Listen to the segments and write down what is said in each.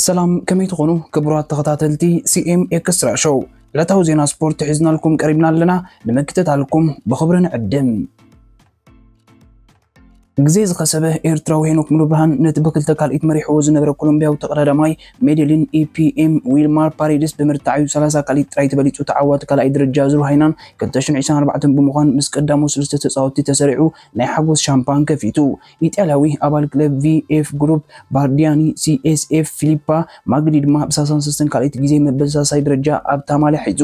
ሰላም፣ ከመይ ትኾኑ ክቡራት ተኸታተልቲ ሲ ኤም ኤክስትራ ሾው? ዕለታዊ ዜና ስፖርት ሒዝናልኩም ቀሪብና ኣለና። ንምክትታልኩም ብኽብሪ ንዕድም። ግዜ ዝኸሰበ ኤርትራዊ ሄኖክ ሙሉብርሃን ነቲ ብክልተ ካልኢት መሪሕዎ ዝነበረ ኮሎምቢያዊ ተቐዳዳማይ ሜዴሊን ኢ ፒ ኤም ዊልማር ፓሬድስ ብምርታዕ እዩ ሰላሳ ካልኢት ጥራይ ተበሊጹ ተዓዋቲ ካልኣይ ደረጃ ዙር ሃይናን ክልተ ሽሕን ዕስራን ኣርባዕተን ብምዃን ምስ ቀዳሞት ሰለስተ ተጻወትቲ ተሰሪዑ ናይ ሓጎስ ሻምፓን ከፊቱ። ኢጣልያዊ ኣባል ክለብ ቪ ኤፍ ግሩፕ ባርዲያኒ ሲ ኤስ ኤፍ ፊሊፓ ማግዲ ድማ ብ ሰላሳን ሰለስተን ካልኢት ግዜ መበል ሳልሳይ ደረጃ ኣብታ ማልያ ሒዙ።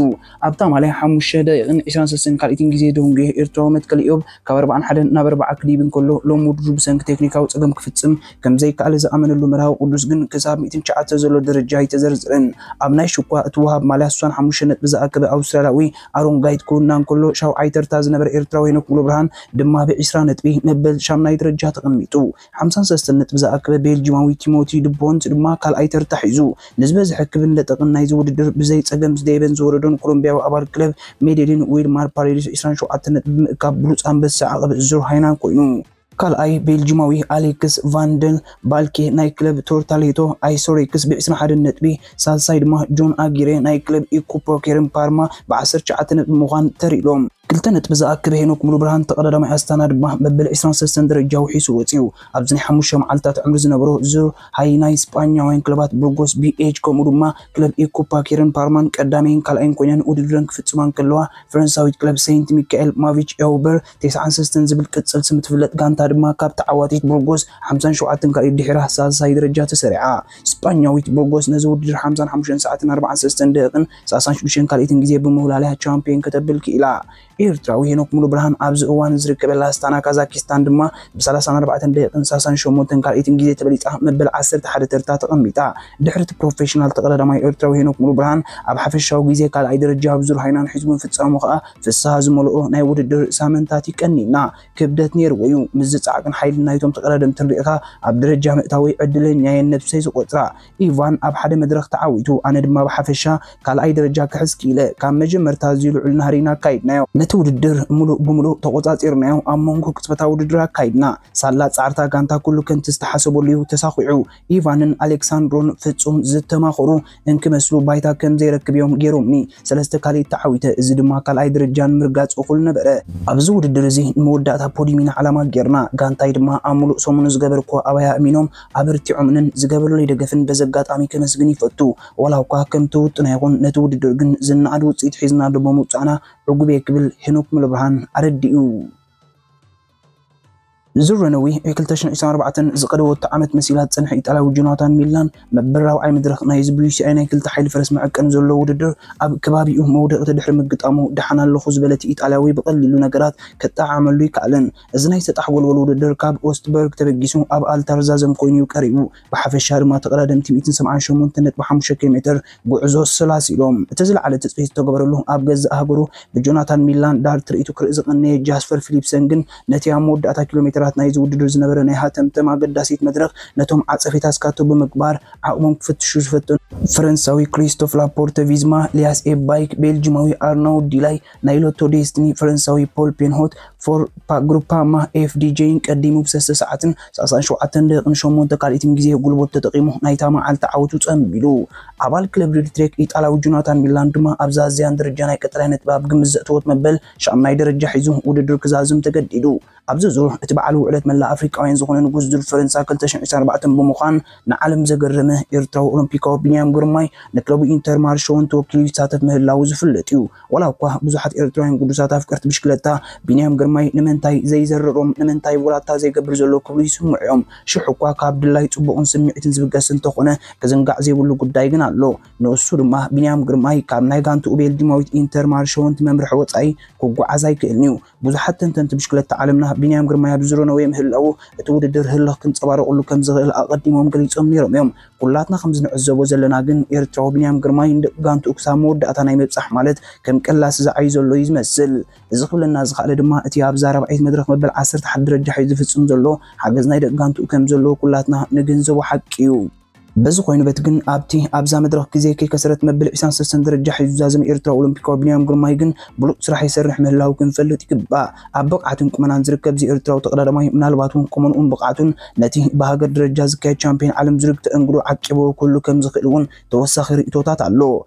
ኣብታ ማልያ ሓሙሽተ ደቂቕን ዕስራን ሰለስተን ካልኢትን ግዜ ደንጉየ ኤርትራዊ መትከል ኢዮብ ካብ ኣርባዓን ሓደን ናብ ኣርባዓ ክድይብ እንከሎ፣ ሎም ውድድሩ ብሰንኪ ቴክኒካዊ ጸገም ክፍጽም ከም ዘይከኣለ ዝኣመነሉ መርሃዊ ቅዱስ ግን ክሳብ ሚእትን ትሽዓተን ዘሎ ደረጃ ኣይተዘርዝርን። ኣብ ናይ ሽኳ እቲ ወሃብ ማልያ ስሳን ሓሙሽተ ነጥቢ ዝኣከበ ኣውስትራልያዊ ኣሮን ጋይት ክውና እንከሎ፣ ሻውዓይ ተርታ ዝነበረ ኤርትራዊ ሄኖክ ሙሉብርሃን ድማ ብዕስራ ነጥቢ መበል ሻምናይ ደረጃ ተቐሚጡ። ሓምሳን ሰለስተን ነጥቢ ዝኣከበ ቤልጂማዊ ቲሞቲ ድቦንት ድማ ካልኣይ ተርታ ሒዙ። ንዝበዝሐ ክብን ለጠቕን ናይዚ ውድድር ብዘይ ጸገም ዝደየበን ዝወረዶን ኮሎምቢያዊ ኣባል ክለብ ሜዴሊን ዊልማር ፓሬድስ ዕስራን ሸውዓተን ነጥቢ ብምእካብ ብሉጽ ኣንበሳ ዓቐብ ዙር ሃይናን ኮይኑ። ካልኣይ ቤልጂማዊ ኣሌክስ ቫንደን ባልኬ ናይ ክለብ ቶርታሌቶ ኣይሶሬክስ ብ ዕስራን ሓደን ነጥቢ፣ ሳልሳይ ድማ ጆን ኣጊሬ ናይ ክለብ ኢኩፖኬርን ፓርማ ብ ዓሰርተ ትሽዓተ ነጥቢ ምዃን ተሪሎም። ክልተ ነጥቢ ዝኣክበ ሄኖክ ሙሉብርሃን ተቐዳዳማይ ኣስታና ድማ መበል ዕስራን ሰለስተን ደረጃ ውሒሱ ወጺኡ። ኣብዚ ናይ ሓሙሽተ መዓልታት ዕምሪ ዝነበሮ ዙር ሃይ ናይ ስጳኛውያን ክለባት ብርጎስ ቢ ኤች ከምኡ ድማ ክለብ ኢኩፓኬርን ፓርማን ቀዳመይን ካልኣይን ኮይነን ውድድረን ክፍጽማ እንከለዋ፣ ፈረንሳዊት ክለብ ሴንት ሚካኤል ማቪች ኤውበር ተስዓን ሰለስተን ዝብል ቅጽል ስም ትፍለጥ ጋንታ ድማ ካብ ተዓዋቲት ብርጎስ ሓምሳን ሸውዓተን ካልኢት ድሒራ ሳልሳይ ደረጃ ተሰሪዓ። ስጳኛዊት ብርጎስ ነዚ ውድድር ሓምሳን ሓሙሽተን ሰዓትን ኣርባዓን ሰለስተን ደቂቕን ሰላሳን ሽዱሽተን ካልኢትን ግዜ ብምውላልያ ቻምፒዮን ከተብል ክኢላ። ኤርትራዊ ሄኖክ ሙሉብርሃን ኣብዚ እዋን ዝርከበላ ኣስታና ካዛኪስታን ድማ ብ ሰላሳን ኣርባዕተን ደቂቕን ሰላሳን ሸሞንተን ካልኢትን ግዜ ተበሊጻ መበል ዓሰርተ ሓደ ተርታ ተቐሚጣ። ድሕሪ እቲ ፕሮፌሽናል ተቐዳዳማይ ኤርትራዊ ሄኖክ ሙሉብርሃን ኣብ ሓፈሻዊ ግዜ ካልኣይ ደረጃ ኣብ ዙር ሃይናን ሒዙ ምፍጻሙ ከኣ ፍስሃ ዝመልኦ ናይ ውድድር ሳምንታት እዩ ቀኒልና። ክብደት ነይርዎ እዩ። ምስ ዝጸዓቕን ሓይሊ ናይቶም ተቐዳደምትን ርኢኻ ኣብ ደረጃ ምእታወይ ዕድለኛ እየ ነብሰይ ዝቖጽራ። ኢቫን ኣብ ሓደ መድረኽ ተዓዊቱ፣ ኣነ ድማ ብሓፈሻ ካልኣይ ደረጃ ክሕዝ ክኢለ። ካብ መጀመርታ ኣዝዩ ልዑል ናህሪና ኣካይድናዮ። ነቲ ውድድር ምሉእ ብምሉእ ተቖጻጺርናዮ። ኣብ መንጎ ቅጽበታዊ ውድድር ኣካይድና። ሳላ ጻዕርታ ጋንታ ኩሉ ከምቲ ዝተሓሰበሉ እዩ ተሳኺዑ። ኢቫንን ኣሌክሳንድሮን ፍጹም ዝተማኸሩ እንክመስሉ ባይታ ከም ዘይረክብ እዮም ገይሮምኒ። ሰለስተ ካልኢት ተዓዊተ፣ እዚ ድማ ካልኣይ ደረጃን ምርጋጽ እኹል ነበረ። ኣብዚ ውድድር እዚ ንመወዳእታ ፖዲየም ኢና ዕላማ ጌርና። ጋንታይ ድማ ኣብ ምሉእ ሰሙኑ ዝገበርክዎ ኣባይ ኣእሚኖም ኣበርቲዖምንን ዝገበሩለይ ደገፍን በዚ ኣጋጣሚ ከመስግን ይፈቱ። ዋላ እኳ ከምቲ ውጥኖ ይኹን ነቲ ውድድር ግን ዝነኣድ ውጽኢት ሒዝናሉ ብምውጻእና ዕጉብ እየ ክብል ሄኖክ ሙሉብርሃን ኣረዲኡ። ዙር ረነዊ ክልተ ሽሕን ዕስራን ኣርባዕተን ዝቐደወቶ ዓመት መሲላ ዝጸንሐ ኢጣልያዊ ጆናታን ሚላን መበል ራብዓይ መድረኽ ናይዚ ብ ዩ ሲ ኣይ ናይ ክልተ ሓይሊ ፈረስ መዐቀኒ ዘለዎ ውድድር ኣብ ከባቢኡ መውደቕቲ ድሕሪ ምግጣሙ ደሓን ኣለኹ ዝበለ እቲ ኢጣልያዊ ብቐሊሉ ነገራት ከጠዓዓመሉ ኣይከኣለን። እዚ ናይ ሰጣሕ ጎልጎል ውድድር ካብ ኦስትበርግ ተበጊሱ ኣብ ኣልታርዛዘም ኮይኑ እዩ ቀሪቡ። ብሓፈሻ ድማ ተቐዳደምቲ ሚእትን ሰብዓን ሸሞንተን ነጥቢ ሓሙሽተ ኪሎ ሜትር ጉዕዞ ሰላሲሎም። እቲ ዝለዓለ ትጽቢት ዝተገበረሉ ኣብ ገዛእ ሃገሩ ብጆናታን ሚላን ዳር ትርኢቱ ክርኢ ዝቐነየ ጃስፐር ፊሊፕሰን ግን ነቲ ኣብ መወዳእታ ኪሎ ሜትራት ናይዚ ውድድር ዝነበረ ናይ ሃተምተም ኣገዳሲት መድረኽ ነቶም ዓጸፌታ ስካቶ ብምግባር ዓቕሞም ክፍትሹ ዝፈተኑ ፈረንሳዊ ክሪስቶፍ ላፖርተ ቪዝማ፣ ሊያስ ኤባይክ፣ ቤልጂማዊ ኣርናውድ ዲላይ፣ ናይ ሎቶ ዴስቲኒ ፈረንሳዊ ፖል ፔንሆት፣ ፎር ፓ-፣ ግሩፓማ ኤፍ ዲ ጄን ቀዲሙ ብሰለስተ ሰዓትን ሰላሳን ሸውዓተን ደቂቕን ሸሞንተ ካልኢትን ግዜ ጉልበት ተጠቒሙ ናይታ መዓልቲ ዓወቱ ጸንቢሉ። ኣባል ክለብ ሪድ ትሬክ ኢጣልያዊ ጆናታን ሚላን ድማ ኣብዛ ኣዝያን ደረጃ ናይ ቀጠልያ ነጥቢ ኣብ ግምት ዘእተወት መበል ሻምናይ ደረጃ ሒዙ ውድድር ክዛዝም ተገዲዱ። ኣብዚ ዙር እቲ በዓል ውዕለት መላእ ኣፍሪቃውያን ዝኾነ ንጉስ ዙር ፈረንሳ ክልተ ሽሕን ዕስራን ኣርባዕተን ብምዃን ንዓለም ዘገረመ ኤርትራዊ ኦሎምፒካዊ ቢንያም ግርማይ ንክለቡ ኢንተር ማርሸ እውን ተወኪሉ ይሳተፍ ምህላዉ ዝፍለጥ እዩ። ዋላ እኳ ብዙሓት ኤርትራውያን ግዱሳት ኣፍቀርቲ ብሽክለታ ቢንያም ግርማይ ንምንታይ ዘይዘርሮም፣ ንምንታይ ቮላታ ዘይገብር ዘሎ ክብሉ ይስምዑ እዮም። ሽሕ እኳ ካብ ድላይ ጽቡቕን ስምዒትን ዝብገስ እንተኾነ ክዝንጋዕ ዘይብሉ ጉዳይ ግን ኣሎ። ንሱ ድማ ቢንያም ግርማይ ካብ ናይ ጋንትኡ ቤልጂማዊት ኢንተር ማርሸ እውን ትመምርሖ ወጻኢ ክጓዓዝ ኣይክእልን እዩ። ብዙሓት ተንተንቲ ብሽክለታ ዓለምና ቢንያም ግርማይ ኣብ ዙር ረነዌ ምህላዉ እቲ ውድድር ህልኽ ክንጸባረቑሉ ከም ዝኽእል ኣቐዲሞም ገሊጾም ነይሮም እዮም። ኩላትና ከም ዝንዕዘቦ ዘለና ግን ኤርትራዊ ቢንያም ግርማይ ንደቂ ጋንትኡ ክሳብ መወዳእታ ናይ ምብጻሕ ማለት ከም ቀላሲ ዝዓዩ ዘሎ እዩ ዝመስል። እዚ ክብለና ዝኸኣለ ድማ እቲ ኣብዛ ራብዓይቲ መድረኽ መበል ዓሰርተ ሓደ ደረጃ ሒዙ ዝፍጽም ዘሎ ሓገዝ ናይ ደቂ ጋንትኡ ከም ዘለዎ ኩላትና ንግንዘቦ ሓቂ እዩ። በዚ ኮይኑ በት ግን ኣብቲ ኣብዛ መድረኽ ግዜ ከይከሰረት መበል ዕስራን ሰለስተን ደረጃ ሒዙ ዝዛዘመ ኤርትራ ኦሎምፒካዊ ቢንያም ግርማይ ግን ብሉጽ ስራሕ ይሰርሕ ምህላው ክንፈልጥ ይግባእ። ኣብ ብቕዓትን ቁመናን ዝርከብ እዚ ኤርትራዊ ተቐዳዳማይ ምናልባት እውን ቁመንኡን ብቕዓቱን ነቲ ብሃገር ደረጃ ዝካየድ ቻምፒዮን ዓለም ዝርግ ተእንግዶ ዓቂብዎ ክህሉ ከም ዝኽእል እውን ተወሳኺ ርእይቶታት ኣሎ።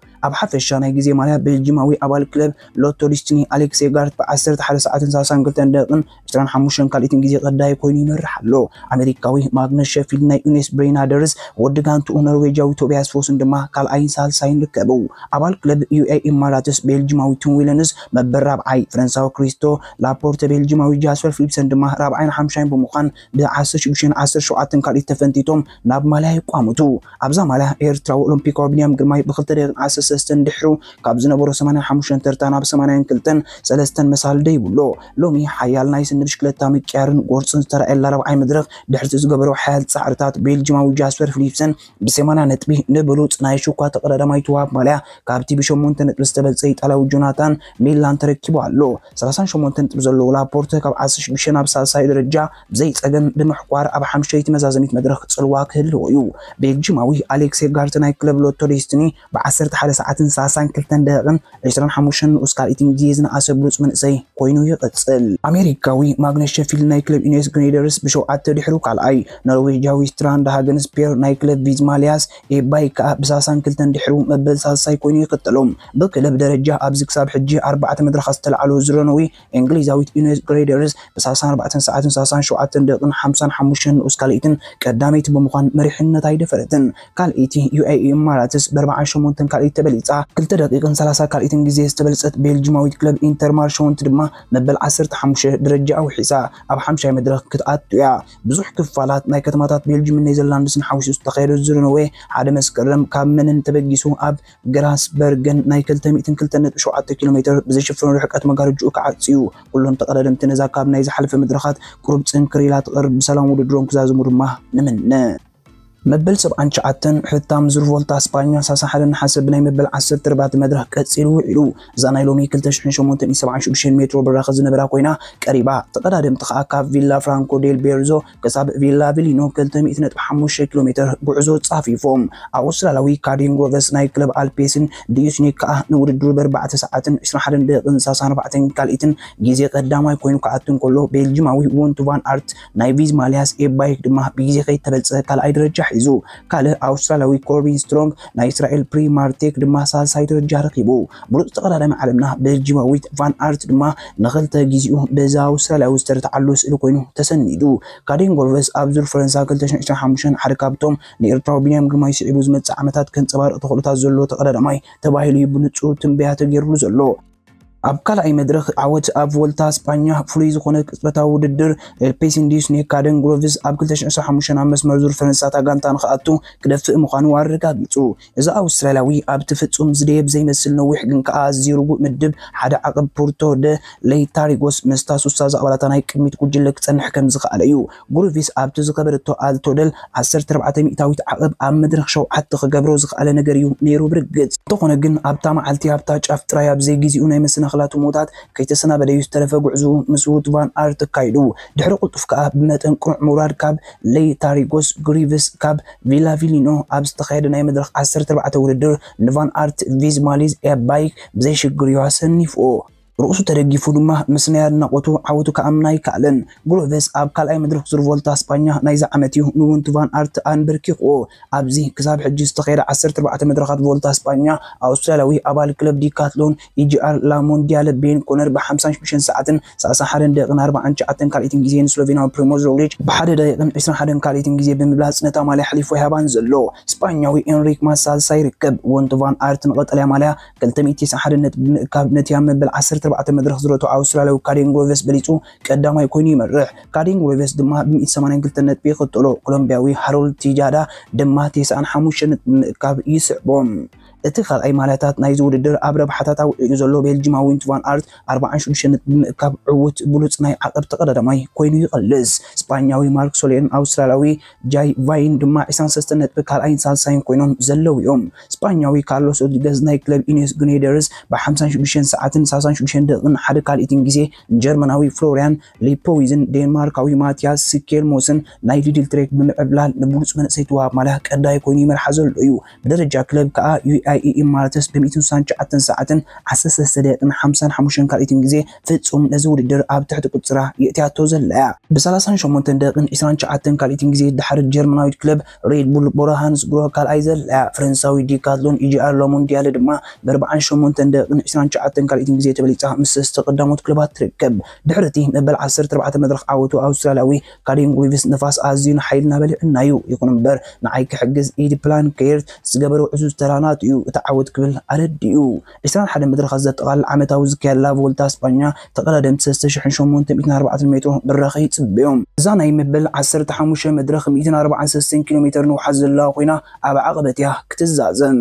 ኣብ ሓፈሻ ናይ ግዜ ማልያ ቤልጂማዊ ኣባል ክለብ ሎቶ ዲስትኒ ኣሌክስ ኤጋርት ብ ዓሰርተ ሓደ ሰዓትን ሰላሳን ክልተን ደቂቕን ዕስራን ሓሙሽተን ካልኢትን ግዜ ቀዳይ ኮይኑ ይመርሕ ኣሎ። ኣሜሪካዊ ማግነስ ሸፊልድ ናይ ዩኔስ ብሬናደርስ ወዲ ጋንትኡ ኖርዌጃዊ ቶቢያስ ፎስን ድማ ካልኣይን ሳልሳይን ርከቡ። ኣባል ክለብ ዩ ኤ ኢማራትስ ቤልጂማዊ ቲም ዊለንስ መበል ራብዓይ፣ ፈረንሳዊ ክሪስቶ ላፖርተ ቤልጂማዊ ጃስፐር ፊሊፕሰን ድማ ራብዓይን ሓምሻይን ብምዃን ብ ዓሰርተ ሽዱሽተን ዓሰርተ ሸውዓተን ካልኢት ተፈንቲቶም ናብ ማልያ ይቋምቱ። ኣብዛ ማልያ ኤርትራዊ ኦሎምፒካዊ ቢንያም ግርማይ ብክልተ ደቂቕን ዓሰርተ ሰለስተን ድሕሩ ካብ ዝነበሮ ሰማንያን ሓሙሽተን ተርታ ናብ ሰማንያን ክልተን ሰለስተን መሳል ደይብሎ። ሎሚ ሓያል ናይ ስኒ ብሽክለታ ምቅያርን ጎርጽን ዝተራእየላ ራብዓይ መድረኽ ድሕርቲ ዝገበሮ ሓያል ጻዕርታት ቤልጂማዊ ጃስፐር ፊሊፕሰን ብሰማንያ ነጥቢ ንብሉጽ ናይ ሽኳ ተቐዳዳማይ ትዋብ ማልያ ካብቲ ብሸሞንተ ነጥቢ ዝተበልጸ ኢጣልያዊ ጆናታን ሚላን ተረኪቡ ኣሎ። ሰላሳን ሸሞንተ ነጥቢ ዘለዎ ላፖርተ ካብ ዓሰርተ ሽዱሽተ ናብ ሳልሳይ ደረጃ ብዘይ ጸገም ብምሕኳር ኣብ ሓምሸይቲ መዛዘሚት መድረኽ ጽልዋ ክህልዎ እዩ። ቤልጂማዊ ኣሌክስ ኤጋርት ናይ ክለብ ሎቶ ዴስቲኒ ብ ዓሰርተ ሓደ ሰዓትን ሰላሳን ክልተን ደቂቕን ዕስራን ሓሙሽተን ንኡስ ካልኢትን ግዜ ዝነኣሰ ብሉጽ መንእሰይ ኮይኑ ይቕጽል። ኣሜሪካዊ ማግነስ ሸፊልድ ናይ ክለብ ዩኔስ ግሬደርስ ብሸውዓተ ድሕሩ ካልኣይ፣ ኖርዌጃዊ ስትራንድ ሃገንስ ፔር ናይ ክለብ ቪዝማልያስ ኤባይ ከኣ ብሳልሳን ክልተን ድሕሩ መበል ሳልሳይ ኮይኑ ይኽተሎም። ብክለብ ደረጃ ኣብዚ ክሳብ ሕጂ ኣርባዕተ መድረኻት ዝተለዓሉ ዝረነዊ እንግሊዛዊት ዩኔስ ግሬደርስ ብሳልሳን ኣርባዕተን ሰዓትን ሰላሳን ሸውዓተን ደቂቕን ሓምሳን ሓሙሽተን ንኡስ ካልኢትን ቀዳመይቲ ብምዃን መሪሕነት ኣይደፈረትን። ካልኢቲ ዩ ኤ ኢ ኢማራትስ ብ ኣርባዓን ሸሞንተን ካልኢት ተበሊጻ፣ ክልተ ደቂቕን ሰላሳ ካልኢትን ግዜ ዝተበልጸት ቤልጂማዊት ክለብ ኢንተርማርሸውንት ድማ መበል ዓሰርተ ሓሙሽተ ደረጃ ኣውሒሳ ኣብ ሓምሻይ መድረኽ ክትኣቱ እያ። ብዙሕ ክፋላት ናይ ከተማታት ቤልጂምን ኔዘርላንድስን ሓዊሱ ዝተኻየደ ዝረነዌ ሓደ መስከረም ካብ መንን ተበጊሱ ኣብ ግራስበርገን ናይ ክልተ ሚእትን ክልተን ነጥቢ ሸውዓተ ኪሎ ሜትር ብዝሽፍን ርሕቀት መጋረጅኡ ክዓጽ እዩ። ኩሎም ተቐዳደምቲ ነዛ ካብ ናይ ዝሓለፈ መድረኻት ቁሩብ ጽንክር ኢላ ትቐርብ ብሰላም ውድድሮም ክዛዝሙ ድማ ንምነ። መበል ሰብዓን ትሽዓተን ሕታም ዙር ቮልታ ስፓኛ ሰላሳ ሓደ ነሓሰ ብናይ መበል ዓሰርተ ኣርባዕተ መድረኽ ቀጺሉ ውዒሉ። እዛ ናይ ሎሚ ክልተ ሽሕን ሸሞንተን ሚእትን ሰብዓን ሽዱሽተን ሜትሮ ብራኸ ዝነበራ ኮይና ቀሪባ። ተቐዳደምቲ ከኣ ካብ ቪላ ፍራንኮ ዴል ቤርዞ ክሳብ ቪላ ቪሊኖ ክልተ ሚእቲ ነጥቢ ሓሙሽተ ኪሎ ሜትር ጉዕዞ ጻፊፎም። ኣውስትራልያዊ ካዴን ግሮቨስ ናይ ክለብ ኣልፔስን ዲዩስኒክ ከኣ ንውድድሩ ብ ኣርባዕተ ሰዓትን ዕስራን ሓደን ደቂቕን ሰላሳን ኣርባዕተን ካልኢትን ግዜ ቀዳማይ ኮይኑ ክኣቱ እንከሎ፣ ቤልጂማዊ ዎንት ቫን ኣርት ናይ ቪዝማልያስ ኤባይክ ድማ ብግዜ ከይተበልጸ ካልኣይ ደረጃ ሒዙ። ካልእ ኣውስትራልያዊ ኮርቢን ስትሮንግ ናይ እስራኤል ፕሪማርቴክ ድማ ሳልሳይ ደረጃ ረኺቡ። ብሉጽ ተቐዳዳሚ ዓለምና ቤልጂማዊት ቫን ኣርት ድማ ንኽልተ ግዜኡ በዛ ኣውስትራልያዊ ዝተርትዓሉ ስእሊ ኮይኑ ተሰኒዱ። ካዴን ጎርቨስ ኣብ ዙር ፈረንሳ ክልተ ሽሕን ዕስራን ሓሙሽተን ሓደ ካብቶም ንኤርትራዊ ቢንያም ግርማይ ስዒቡ ዝመጽእ ዓመታት ከንጸባርቕ ተኽእሎታት ዘሎ ተቐዳዳማይ ተባሂሉ እዩ ብንጹር ትንበያ ተገይሩሉ ዘሎ። ኣብ ካልኣይ መድረኽ ዓወት ኣብ ቮልታ ስጳኛ ፍሉይ ዝኾነ ቅጽበታዊ ውድድር ኤልፔሲንዲስ ኔካደን ግሮቭስ ኣብ ክልተ ሽሕን ዕስራን ሓሙሽተን ኣብ መስመር ዙር ፈረንሳ እታ ጋንታ ንኽኣቱ ክደፍእ ምዃኑ ኣረጋጊጹ። እዚ ኣውስትራልያዊ ኣብቲ ፍጹም ዝደየብ ዘይመስል ነዊሕ ግን ከኣ ኣዝዩ ርጉእ ምድብ ሓደ ዓቐብ ፖርቶ ደ ሌይታሪጎስ ምስታ ሱሳ ዝኣባላታ ናይ ቅድሚት ጉጅለ ክጸንሕ ከም ዝኸኣለ እዩ። ግሩቪስ ኣብቲ ዝኸበረቶ ኣልቶደል ዓሰርተ ኣርባዕተ ሚእታዊት ዓቐብ ኣብ መድረኽ ሸውዓተ ክገብሮ ዝኸኣለ ነገር እዩ ነይሩ ብርግጽ። እንተኾነ ግን ኣብታ መዓልቲ ኣብታ ጫፍ ጥራይ ኣብ ዘይግዜኡ ናይ መሰናኽላት ህሞታት ከይተሰናበደ እዩ ዝተረፈ ጉዕዞኡ ምስ ውት ቫን ኣርት ኣካይዱ። ድሕሪ ቅልጡፍ ከኣ ብመጠን ቅኑዕ ምውራድ ካብ ሌይታሪጎስ ግሪቭስ ካብ ቪላቪሊኖ ኣብ ዝተኻየደ ናይ መድረኽ ዓሰርተ ኣርባዕተ ውድድር ንቫን ኣርት ቪዝማሊዝ ኤባይክ ብዘይሽግር እዩ ኣሰኒፍዎ። ርእሱ ተደጊፉ ድማ ምስ ናይ ኣድናቖቱ ዓወቱ ክኣምን ኣይከኣለን። ግሮቨስ ኣብ ካልኣይ መድረኽ ዙር ቮልታ ስጳኛ ናይዚ ዓመት እዩ ንውንት ቫን ኣርት ኣንበርኪኽዎ። ኣብዚ ክሳብ ሕጂ ዝተኻየደ ዓሰርተ ኣርባዕተ መድረኻት ቮልታ ስጳኛ ኣውስትራልያዊ ኣባል ክለብ ዲካትሎን ኢጂኣር ላሞንዲያለ ቤን ኮነር ብ ሓምሳን ሽዱሽተን ሰዓትን ሰላሳን ሓደን ደቂቕን ኣርባዓን ትሽዓተን ካልኢትን ግዜ ንስሎቬንያዊ ፕሪሞዝ ሮግሊች ብሓደ ደቂቕን ዕስራን ሓደን ካልኢትን ግዜ ብምብላጽ ነታ ማልያ ኣሕሊፉ ኣይሃባን ዘሎ። ስጳኛዊ ኤንሪክ ማሳልሳ ይርከብ። ወንት ቫን ኣርት ንቐጠልያ ማልያ ክልተ ሚእቲ ተስዓን ሓደን ነጥቢ ብምእካብ ነቲ ኣብ መበል ዓሰርተ ኣርባዕተ መድረኽ ዝረትዖ ኣውስትራልያዊ ካዴን ግሮቨስ በሊጹ ቀዳማይ ኮይኑ ይመርሕ። ካዴን ግሮቨስ ድማ ብ ሚእቲ ሰማንያን ክልተን ነጥቢ ይኽተሎ። ኮሎምብያዊ ሃሮልድ ቲጃዳ ድማ ተስዓን ሓሙሽተን ነጥቢ ብምእካብ ይስዕቦ። እቲ ካልኣይ ማልያታት ናይዚ ውድድር ኣብ ረብሓታት ኣውዒሉ ዘሎ ቤልጂማዊ ዊንት ቫን ኣርት ኣርባዓን ሽዱሽተ ነጥቢ ብምእካብ ዕዉት ብሉጽ ናይ ዓቐብ ተቐዳዳማይ ኮይኑ ይቐልስ። ስጳኛዊ ማርክ ሶሌርን ኣውስትራልያዊ ጃይ ቫይን ድማ ዕስራን ሰለስተን ነጥቢ ካልኣይን ሳልሳይን ኮይኖም ዘለዉ እዮም። ስጳኛዊ ካርሎስ ሮድሪገዝ ናይ ክለብ ኢኔስ ግሬናደርስ ብ ሓምሳን ሽዱሽተን ሰዓትን ሰላሳን ሽዱሽተን ደቂቕን ሓደ ካልኢትን ግዜ ንጀርመናዊ ፍሎርያን ሊፖዊዝን ዴንማርካዊ ማቲያስ ስኬልሞስን ናይ ሊድል ትሬክ ብምዕብላል ንብሉጽ መንእሰይ ተዋሃብ ማልያ ቀዳይ ኮይኑ ይመርሓ ዘሎ እዩ። ብደረጃ ክለብ ከኣ ዩ ኤ ኢ ኢማራትስ ብ ሚእትን ስሳን ትሽዓተን ሰዓትን ዓሰርተ ሰለስተ ደቂቕን ሓምሳን ሓሙሽተን ካልኢትን ግዜ ፍጹም ነዚ ውድድር ኣብ ትሕቲ ቁጽራ የእትያቶ ዘላ እያ። ብ ሰላሳን ሸሞንተን ደቂቕን ዒስራን ትሽዓተን ካልኢትን ግዜ ድሓር ጀርመናዊት ክለብ ሬድ ቡል ቦራ ሃንስግሮ ካልኣይ ዘላ እያ። ፈረንሳዊ ዲካትሎን ኢ ጂ ኣር ሎሞንዲያል ድማ ብ ኣርባዓን ሸሞንተን ደቂቕን ዒስራን ትሽዓተን ካልኢትን ግዜ ተበሊጻ ምስ ሰለስተ ቀዳሞት ክለባት ትርከብ። ድሕሪ እቲ መበል ዓሰርተ ኣርባዕተ መድረኽ ዓወቱ ኣውስትራልያዊ ካዴን ግሪቭስ ንፋስ ኣዝዩ ንሓይልና በሊዑና እዩ። ይኹን እምበር ንዓይ ክሕግዝ ኢድ ፕላንኬርት ዝገበሮ ዕዙዝ ተራ ናቱ እዩ እቲ ዓወት ክብል ኣረዲኡ። ዒስራን ሓደን መድረኻት ዘጠቓልል ዓመታዊ ዝካየደላ ቮልታ ስጳኛ ተቐዳደምቲ ሰለስተ ሽሕን ሸሞንተ ሚእትን ኣርባዕተን ሜትሮ ብራኸ ይጽበዮም። እዛ ናይ መበል ዓሰርተ ሓሙሽተ መድረኽ ሚእትን ኣርባዓን ሰለስተን ኪሎ ሜትር ንውሓት ዘለዋ ኮይና ኣብ ዓቐበት እያ ክትዛዘም።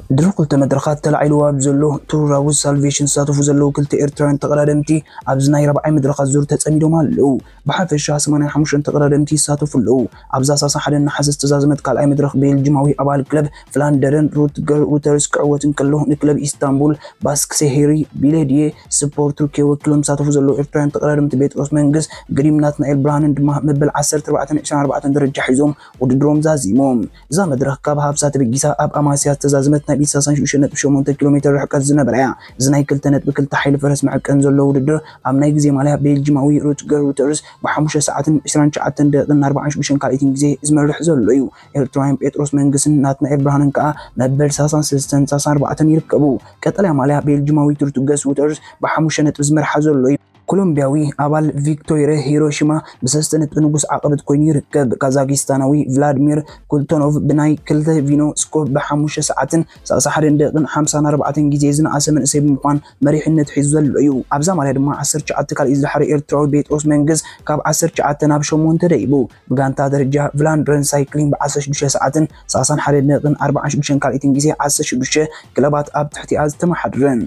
ድሮ ክልተ መድረኻት ተላዒልዎ ኣብ ዘሎ ቱር ራውዝ ሳልቬሽን ዝሳተፉ ዘለዉ ክልተ ኤርትራውያን ተቐዳደምቲ ኣብዚ ናይ ራብዓይ መድረኻት ዙር ተጸሚዶም ኣለዉ። ብሓፈሻ ሰማንያን ሓሙሽተን ተቐዳደምቲ ይሳተፉ ኣለዉ። ኣብዛ ሰላሳ ሓደን ነሓሰ ዝተዛዘመት ካልኣይ መድረኽ ቤልጂማዊ ኣባል ክለብ ፍላንደርን ሩትገር ሩተርስ ክዕወት እንከሎ ንክለብ ኢስታንቡል ባስክሴሄሪ ቢሌድዬ ስፖርት ቱርኪ ወኪሎም ዝሳተፉ ዘለዉ ኤርትራውያን ተቐዳደምቲ ጴጥሮስ መንግስ፣ ግሪም ናትናኤል ብርሃንን ድማ መበል ዓሰርተ ኣርባዕተን ዕስራን ኣርባዕተን ደረጃ ሒዞም ውድድሮም ዛዚሞም። እዛ መድረኽ ካብ ሃብሳ ተበጊሳ ኣብ ኣማስያ ዝተዛዘመት ናይ ኢድ ሰላሳን ሽዱሽተን ነጥቢ ሸሞንተ ኪሎ ሜትር ርሕቀት ዝነበራ እያ። እዚ ናይ ክልተ ነጥቢ ክልተ ሓይሊ ፈረስ መዐቀን ዘሎ ውድድር ኣብ ናይ ግዜ ማልያ ቤልጂማዊ ሩትገር ሩተርስ ብሓሙሽተ ሰዓትን ዕስራን ትሽዓተን ደቂቕን ኣርባዓን ሽዱሽተን ካልኢትን ግዜ ዝመርሕ ዘሎ እዩ። ኤርትራውያን ጴጥሮስ መንግስን ናትናኤል ብርሃንን ከኣ መበል ሰላሳን ሰለስተን ሰላሳን ኣርባዕተን ይርከቡ። ቀጠልያ ማልያ ቤልጂማዊት ሩትገስ ሩተርስ ብሓሙሽተ ነጥቢ ዝመርሓ ዘሎ እዩ። ኮሎምቢያዊ ኣባል ቪክቶሪያ ሂሮሺማ ብሰለስተ ነጥቢ ንጉስ ዓቐበት ኮይኑ ይርከብ። ካዛኪስታናዊ ቭላድሚር ኩልቶኖቭ ብናይ ክልተ ቪኖ ስኮፕ ብሓሙሽተ ሰዓትን ሰላሳ ሓደን ደቂቕን ሓምሳን ኣርባዕተን ግዜ ዝነኣሰ መንእሰይ ብምዃን መሪሕነት ሒዙ ዘሎ እዩ። ኣብዛ ማልያ ድማ ዓሰርተ ትሽዓተ ካልኢት ዝደሓረ ኤርትራዊ ጴጥሮስ መንግስ ካብ ዓሰርተ ትሽዓተ ናብ ሸሞንተ ደይቡ። ብጋንታ ደረጃ ቭላንድረን ሳይክሊን ብ ዓሰርተ ሽዱሽተ ሰዓትን ሰላሳን ሓደን ደቂቕን ኣርባዓን ሽዱሽተን ካልኢትን ግዜ ዓሰርተ ሽዱሽተ ክለባት ኣብ ትሕቲኣ ዝተመሓድረን።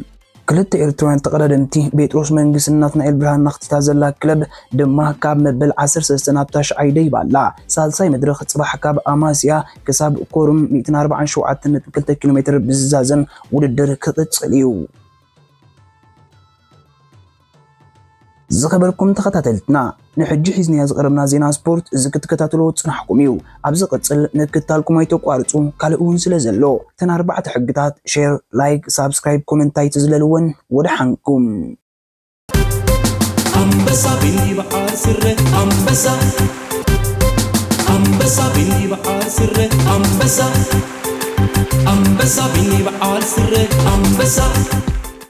ክልተ ኤርትራውያን ተቐዳደምቲ ጴጥሮስ መንግስን ናትናኤል ብርሃን ናኽቲታ ዘላ ክለብ ድማ ካብ መበል ዓሰርተ ሰለስተ ናብ ታሽዓይ ደይባ ኣላ። ሳልሳይ መድረኽ ጽባሕ ካብ ኣማስያ ክሳብ ኮሩም ሚእትን ኣርባዓን ሸውዓተን ነጥቢ ክልተ ኪሎ ሜትር ብዝዛዘም ውድድር ክቕጽል እዩ። ዝኸበርኩም ተኸታተልትና፣ ንሕጂ ሒዝናዮ ዝቐረብና ዜና ስፖርት እዚ ክትከታተልዎ ዝጽናሕኩም እዩ። ኣብ ዝቕጽል ምክትታልኩም ኣይተቋርጹ፣ ካልእ እውን ስለ ዘሎ። እተን ኣርባዕተ ሕግታት፣ ሼር፣ ላይክ፣ ሳብስክራይብ፣ ኮመንት ኣይትዝለልወን። ወደሓንኩም። ኣንበሳ ቢኒ በዓል ስረ ኣንበሳ ኣንበሳ ቢኒ በዓል ስረ ኣንበሳ ኣንበሳ ቢኒ በዓል ስረ ኣንበሳ